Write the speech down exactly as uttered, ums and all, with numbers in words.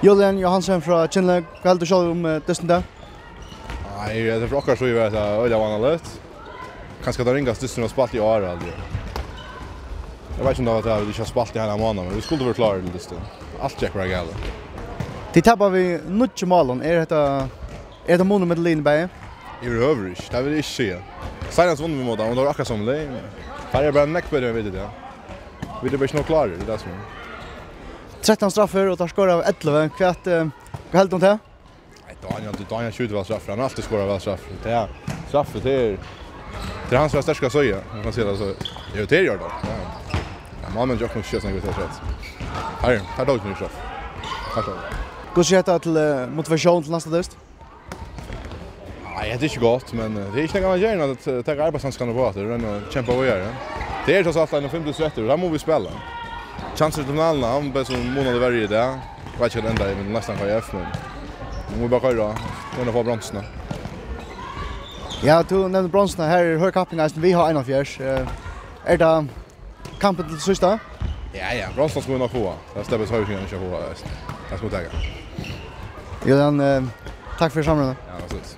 Julian Johansen frá Kyndli, hvat heldur tú sjálvur um, eh, dystin í dag? Nei, tað er frá okkara síðu var tað øgiliga vánaligt. Kanska tann ringasti dystur, vit hava spælt í ár, haldi eg. Eg veit ikki, um tað var tað, at vit ikki hava spælt í ein mánað, men vit skuldu verið klárir til dystin. Alt gekk bara galið. Tit tapa við níggju málum. Er hetta, er hetta munur millum liðini bæði? Yvirhøvur ikki, tað vil eg ikki siga. Seinast vunnu vit móti teimum, og tað var akkurát sum lið. Teir eru bara nógv betri enn vit í dag. Vit eru bara ikki nóg klárir, tað er tað sum er. Trettan straffir, og teir skora av ellivu. Hvat, eh, hvat heldur tú um tað? Nei, Daniel, Daniel skjýtur væl straffir. Hann hevur altíð skorað væl straffir. Tað er, straffir, tað er, tað er hansara sterka síða, man kann siga tað so. Jú, tað er Jordan. Ja. Ja, málmenn hjá okkum skjóta nakað við tað, so. Her, her tók hann straff. Her tók hann. Hvussu er hetta til, eh, motivatión til næsta dyst? Nei, hetta er ikki gott, men, eh, tað er ikki nakað annað at gera enn at, eh, taka arbeiðshandskarnar uppá aftur og royna at kempa víðari. Tað er tross alt ein og fimmogtretivu eftir, og tað mugu vit spæla. Kjansur til finaluna, hann er bara so munandi verri í dag. Veit ikki, hvat endar í, men næstan K F, men nú mugu vit bara koyra á, royna at fáa bronsuna. Ja, tú nevnir bronsuna. Her er hørð kapping eisini við H einogfýrs. Eh, er tað kampin til síðsta? Ja, ja, bronsan skulu vit nokk fáa. Tað sleppa teir ikki at fáa, veitst tú. Tað skulu vit taka. Julian, eh, takk fyri samrøðuna. Ja, absolutt.